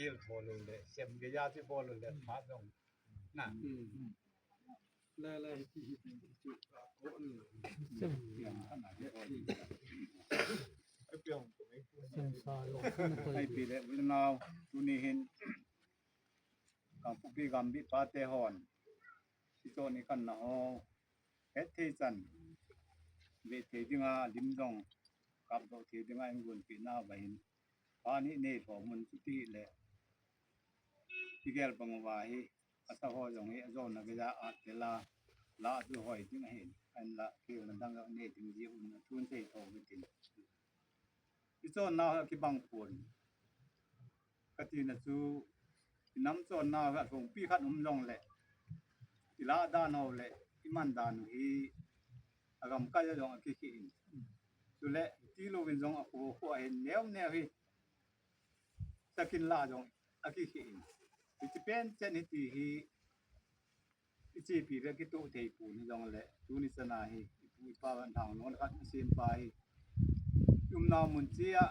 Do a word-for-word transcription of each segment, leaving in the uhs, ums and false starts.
Sil tholu le, sem ge ya ti bolu le, pha dong. Na. Hmm. La la hi ti hi ti ti chu ka ko ni. Sem. Ai piang ko ni. Sem sa lo. Ai pi le, u le nao, tuni hin. Kangpokpi Gambih pate hon. Hicho ni kan na ho. Het thei chan. Ve thei dinga lim dong. Kap do thei dinga in gun pi na ba hin. Pa ni nei tho mun chu ti le. Ti gel bang wa hi. Asa ho jong hi ajo na ga ja a te la. La tu hoi ding hin. An la ki na dang nei ding ji un tun thei tho ve tin. Hicho na ha ki bang pon. Ka tina chu, i nam chon nau hi a thongpi khat um jong le, i lah dan ho le, i man dan hi, a gamkai a jong a kikhi in. Chule, ti louvin jong a khu khu a hin neo neo hi, sakin lah jong a kikhi in. Hiti pen chen hiti hi, i chepi le kitoh thei pon hi jong le, tuni chana hi, i pu i pa van thang non khat a sem pa hi. I umnau mun chia,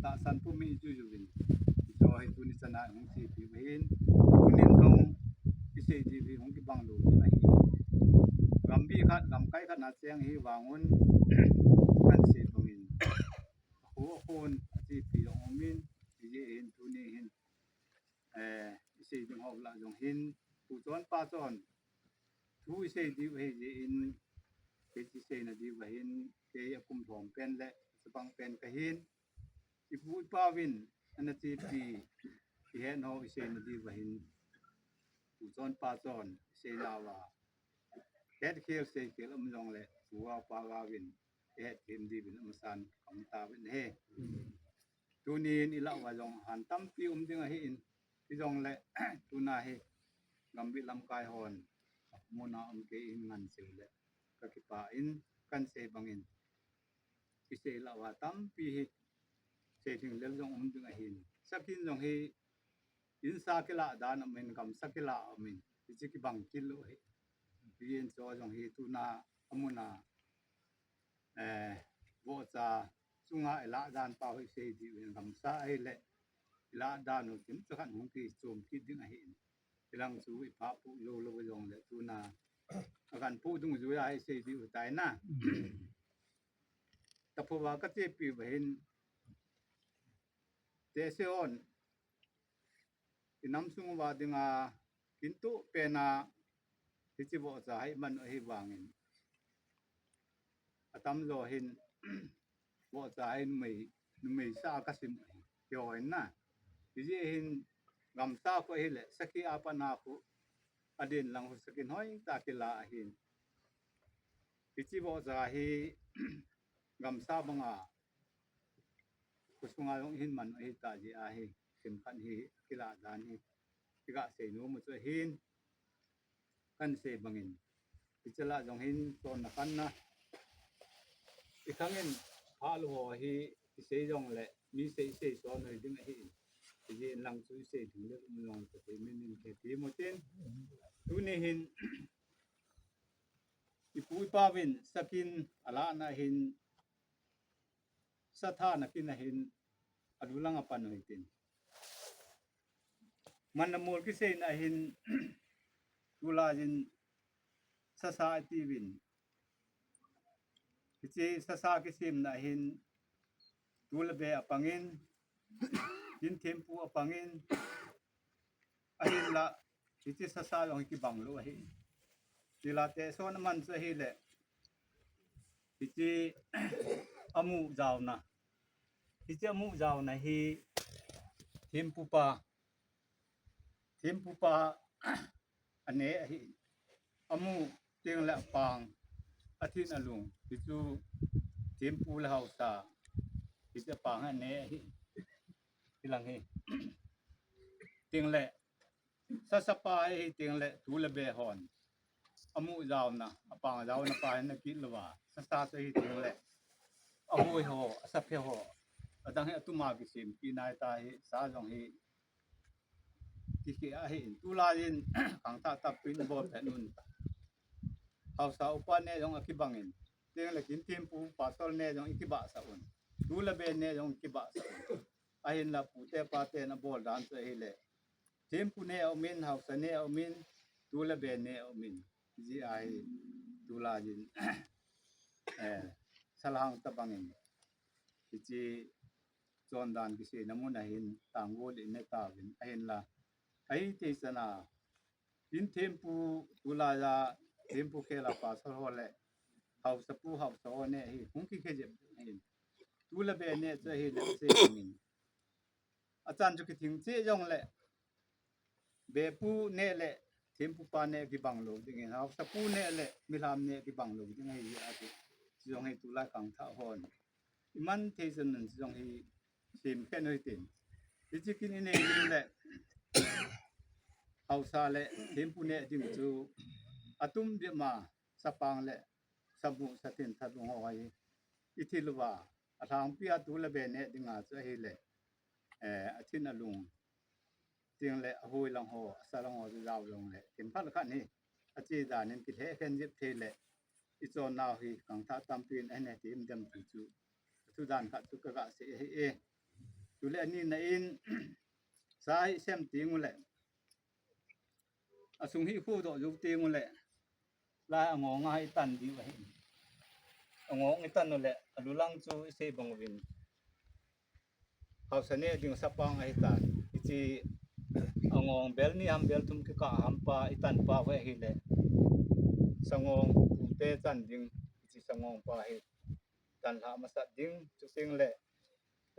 tahsan pum hi i ju ju vin. Hicho hi tuni chana hung chepi u hin, tunin jong i sei diu hi hung kibang lou ding ahi. Gambih khat, gamkai khat na cheng hi vang un, kan sei bang in. A khu a khun, a chepi jong um in, i je hin, tuni hin. Eh, i sei ding ho lah jong hin, pu chon pa chon. Thu i sei diu hi je in, kei i sei na diu hin, kei a kum thom pen le, chapang pen ka hin. I pu i pa vin, ana chepi, i het ho i sei na diu hin. Pu chon pa chon, i sei na va. Het khel sei khel um jong le, pu va pa va vin, i het khel diu vin, um san, kam ta vin he. Tunin i lah uva jong han tampi um ding ahi in, i jong le, tuna hi, Gambih lamkai hon, muna um kei in ngan seu le, ka kipah in, kan sei bang in, i sei lah uva tampi hi, sei thing lel jong um ding ahi in, sakin jong hi, in sa kilah dan um in, gam sa kilah um in, i chi kibang kil lou hi, i in cho jong hi, tuna, amuna, eh, vohcha chunga i lah dan pa hoi sei diu in gamsa ahi le, i lah dan u kim chakhat hung kichom kit ding ahi in. I lang chu i pha pu lou lou jong le tuna. A kan pu dung ju ya hi sei diu tai na. Taphuva ka chepi va hin. Te se on. I nam sung uva dinga, kintuh pena, hichi vohcha hi man u ahi vangin. Atam jo hin, vohcha hi numei, numei sa ka sim u ahi. Kihou in na. Hiji hin, gamsa khu ahi le, sakhi a pat na khu, adin lang khu sakin hoi ta kila ahin. Hichi vohcha hi, gamsa banga, Khosunga jong hin man u ahi ta jeh a hi, themkhat hi, kilah dan hi, kiga sei nom u chu ahin, kan sei bangin, hiche lah jong hin, chonna kanna, i khangin, phalou ho hi, i sei jong le, mi sei, sei son u ding ahi, i jeh in lang chu i sei ding le, um jong le, ka thei min in ka ti mo tin, tuni hin, i pu i pa vin, sakin, alah na hin, Satha na kin ahin, adulang apan u hitin. Manna mol kiseina ahin, tulajin sasa atiuvin. Hiche sasa kisemna ahin, tule be apangin, kinthempu apangin, ahinla, hiche sasa jong hi kibang lou ahi. Tila te son aman chu ahile. Hiche amu jaona. Hiche amu jaona hi thempupa. Thempupa ane ahi. Amu teng le apang. Athin alung. Hichu thempu le haosa. Hiche apang ane ahi. Hilang hi. Teng le Sasapa hi teng le, tule be hon. Amu jaona, apang jaona pa hin akit louva. Sasa chu hi teng le. Ahoi ho, asaphe ho. Adang hi atuma kisem, kinai ta hi, sa jong hi. Kikhe ahi, tulai in, khangthah tapin bol phet un. Haosa upa ne jong akibangin. Teng le kinthempu, pastor ne jong ikibahsah un. Tule be ne jong ikibahsah un. Ahinla pute pate na bol dan chu ahile, thempu ne aumin, haosa ne aumin, tu le be ne aumin. Hijeh a hi tulai in, eh, salhang tabang in, hiche chondan kiseina mun a hin tanggol in ne tauvin, ahinla, ahi thei chan a, in thempu tulai a, thempu khel a pasal ho le, haosapu haosa ho ne hi, hung kikhe jep ahin. Tu le be ne chu ahile, asei bangin. Achan chu kithing cheh jongle, bepu ne le, thempu pa ne kibang lou ding in, haosapu ne le, milham ne kibang lou ding ahi ati. Chujong hi tulai khangthah hon. Iman thei chan un chujong hi, sem khen u hitin. Hiche kin inei ding le, haosa le, thempu ne ding chu, atum bep ma, sapang le, sabu, sathin, thalung ho hi, ithil uva, alhangpi a tu le be ne dinga chu ahile, eh, athin alung, ting le, ahui lang ho, asa lang ho, chu jao jongle, themkhat khat hi, ache dan in kilhekhen jep thei le, ichonnau hi, khangthah tampin ahin hetem dem ti chu, athu dan khat chu kaga sei ahi e. Chule ani na in, sa hi sem teng ule, asung hi khudoh jou teng ule, lai angong a hi itan diu ahi. Angong itan ule, alulang chu isei bang uvin, haosa ne ding sapang ahitan. Hiche angong bel ni ham bel thum kikah ham pa itan pa u ahile, sangong pute chan ding, hiche sangong pa hi tanlhah masat ding, chuteng le,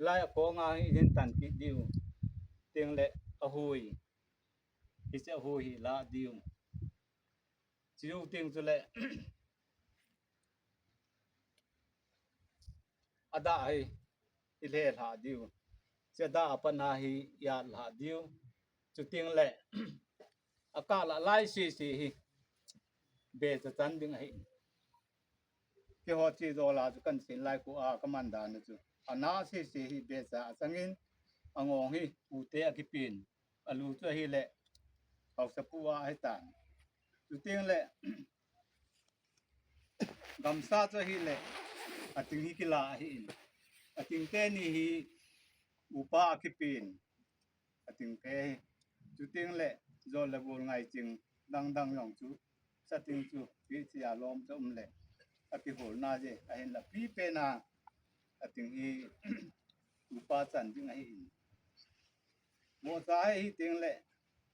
lai akong a hi ihin tan kit diu, teng le, ahui, hiche ahui hi la diu. Chujou teng chule, adah hi ilhelhah diu. Hiche adah a pat a hi iatlhah diu. Chuteng le, akah lah lai sese hi, becha chan ding ahi. Keiho che jol a chu kahin sei lai khu a kaman dan chu, ana sese hi becha achangin, angong hi pute akipen, alu chu ahile, haosapu a ahitan. Chuteng le, gamsa chu ahile, ating hi kila ahin. Ating teni hi upa akipen, ating te hi. Chuteng le, jol le gol ngaiching dangdang jong chu, sating chu, hiche a lom chu um le, akiholna jeh, ahinla pipen a, ating hi, upa chan ding ahin. Vohcha hi hiteng le,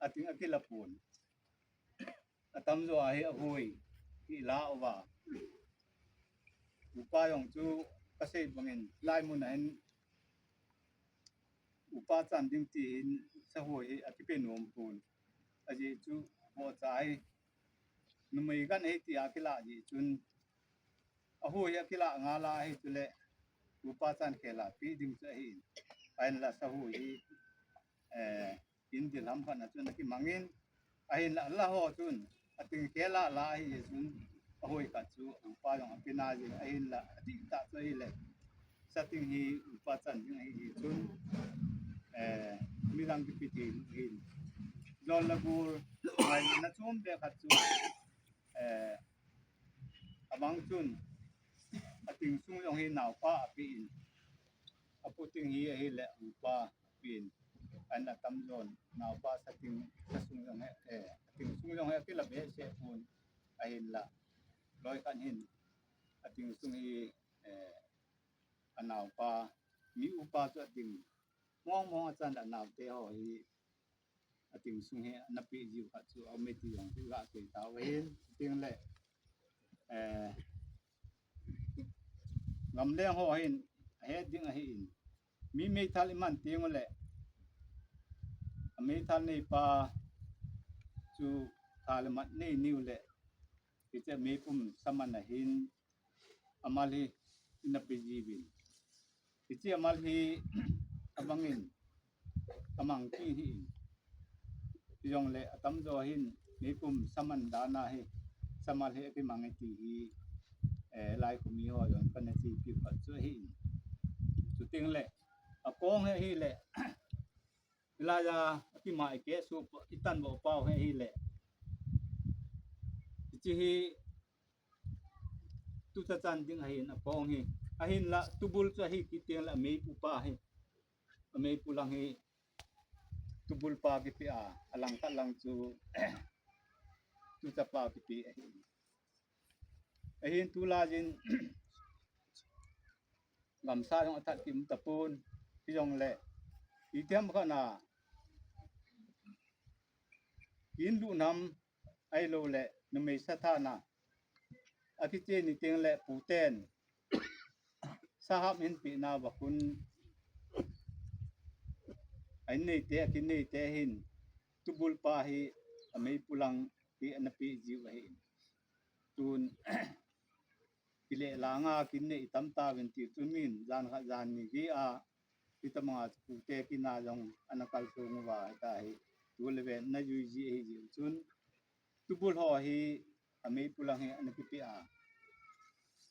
ating akila pon. Atamjo a hi ahui hi la uva. Upa jong chu kasei bangin, lai mun a hin upa chan ding ti hin sahui hi akipe nom pon. Ajeh chu vohcha hi numei gan ahi tia kilah jeh chun, ahui hi akilah ngal a ahi chule, upa chan khel a pe ding chu ahin. Ahinla sahui hi, eh, in dil ham khat a chun akimangin, ahinla la ho chun, ating khel a la ahi jeh chun, ahui khat chu upa jong ape nai jeh, ahinla adihtah chu ahile, sating hi upa chan ding ahi jeh chun, eh, midang kipe thei lou ahin. Jol le gol ngaina chom be khat chu, eh, abang chun, ating sung jong hi naopa apen, apu ting hi ahile upa apen, ahin atamjon naopa sating, sasung jong hi, eh, ating sung jong hi akila behseh pon, ahinla, loi khat hin, ating sung hi, eh, anaopa, mi upa chu ading mong mong achan le anaote ho hi, ating sung hi ana pe jiu khat chu aume ti jong chu gasei tauve hin, chuteng le, eh, gamleng ho hin ahet ding ahin, mi meithal iman teng ule, ameithal neipa chu tha le mat nei niu le, hiche meipum saman a hin, amal hi ina pe jiuvin. Hiche amal hi abangin amang kit ahin. Hijongle atamjo hin meipum saman dan a hi, samal hi akimang e ti hi, eh, lai khu mi ho jong kana chepiu khat chu ahin. Chuteng le, akong hi ahile, hilai a akimang ikeh suh, itan boh pau hi ahile, hiche hi tucha chan ding ahin akong hi. Ahinla tubul chu ahi kit teng le ameipu pa hi, ameipu lang hi tubulpa kipe a, alangkhat lang chu tuchapa kipe ahi. Ahin tulaiyin gamsa jong athat kim tapon, hijongle itiham khat na kin lunam ahilouleh numei sa thana akiche ni tengle puten sahap hin pina vakun ahin neite, akin neite hin tubulpa hi ameipu lang hi ana pe jiu ahi. Tun kile langa kin nei tam tauvin ti chu min jan khat jan ni gei a, hitabanga chu pute kina jong ana kalsong uva hitahi. Tule ven na jui ji ahi jiu chun tubul ho hi ameipu lang hi ana kipe a,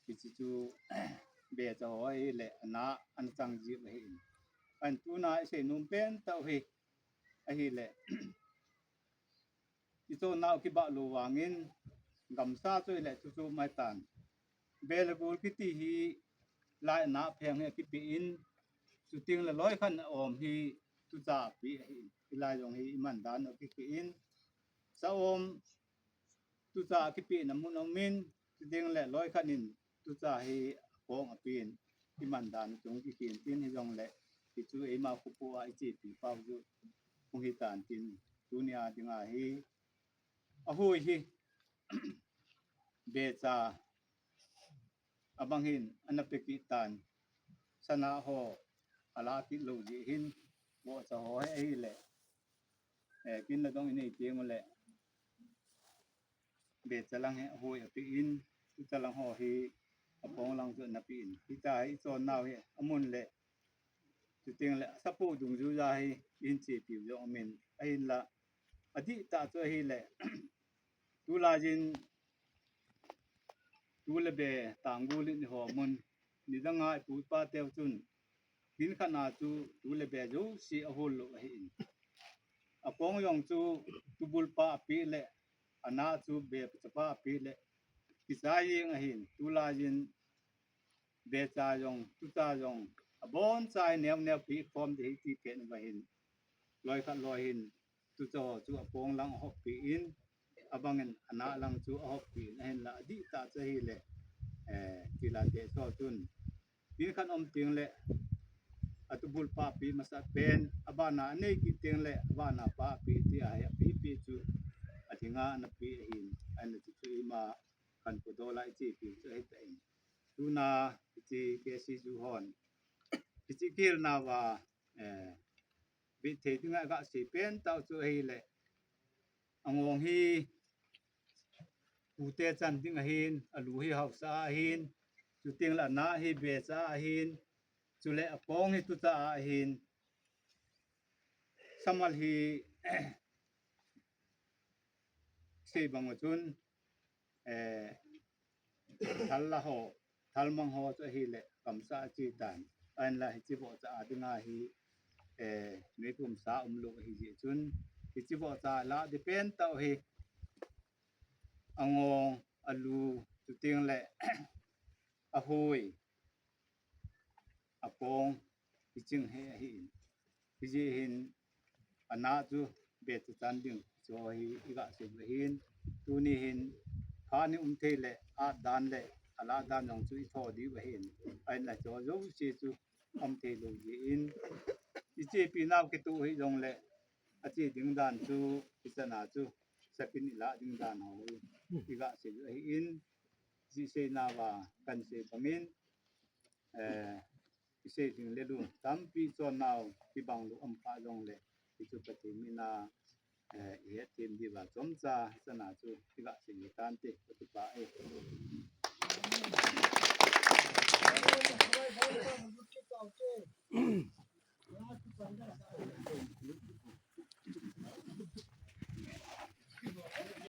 hiche chu becha ho ahile ana ana chang jiu ahi. Ahin tuna isei nom pen tah u hi ahile ichonnau kibah lou vangin gamsa chu ile chuchu mai tan. Be le gol kiti hi lai na pheng hi akipe in, chutengle loikhat na om hi tucha ape ahi. Hilai jong hi iman dan akipe in, sa om tucha akipe na mun umin, chutengle loikhat in tucha hi akong apen, iman dan chung kikin tin hijongle hichu eima khopu a ichepi pau chu hung hitan tin, tunia dinga hi ahui hi becha abang hin ana pe kit tan, sana ho ala kit lou jeh hin, bocha ho hi ahile, eh, kin ladong inei tengule becha lang hi ahui ape in, tucha lang ho hi apong lang chu ana pe in. Hitahi ichonnau hi amun le chutengle asapu dungjuija hi ihin chepiu jong umin, ahinla adihtah chu ahile tulaiyin tule be tanggol in ihomun, nidanga ipu ipateu chun kin khat na chu tule be jouse ahol lou ahin, akong jong chu tubulpa ape le ana chu bechapa ape le kichai jeng ahin, tulaiyin becha jong tucha jong abonchai neo neo pe khom ding ahi ti pet uva hin, loikhat loi hin tucha ho chu apong lang ahoppi in, abangin ana lang chu ahoppi in, ahinla adihtah chu ahile, eh, tilate so chun kin khat um tengle atubulpa pe masat pen, abana anei kit tengle abana pa pe ti ahi, apepi chu adinga ana pe ahin, ahinla chuchu ima khanpui dola ichepiu chu ahitan. Tuna hiche KCU hon hiche kihilnauva, eh, bit thei dinga gasei pen tah u chu ahile, angong hi pute chan ding ahin, alu hi haosa ahin, chutengle ana hi becha ahin, chule apong hi tucha ahin, samal hi sei bang u chun, eh, thal la ho, thalmang ho chu ahile gamsa ache tan. Ahinla hiche bocha a dinga hi, eh, meipum sa umlou ahi jeh chun, hiche bocha la ding pen tah u hi angong, alu, chutengle ahui, apong, hicheng hi ahin. Hijeh hin ana chu becha chan ding chu hi igasei u ahin. Tuni hin phat ni um thei le at dan le alah dan jong chu itho diu ahin. Ahinla chu jouse chu um thei lou jeh in, ichepi nau kitoh hijongle ache ding dan chu ichan a chu sakin ilah ding dan ho hi igasei u ahin, hiche seinauva kahin sei bangin, eh, isei ding le lung tampi chonnau kibang lou um kha jongle, hichu Pathen mina, eh, ihet them diuva chomcha sana chu igasei u tante, kakipah e.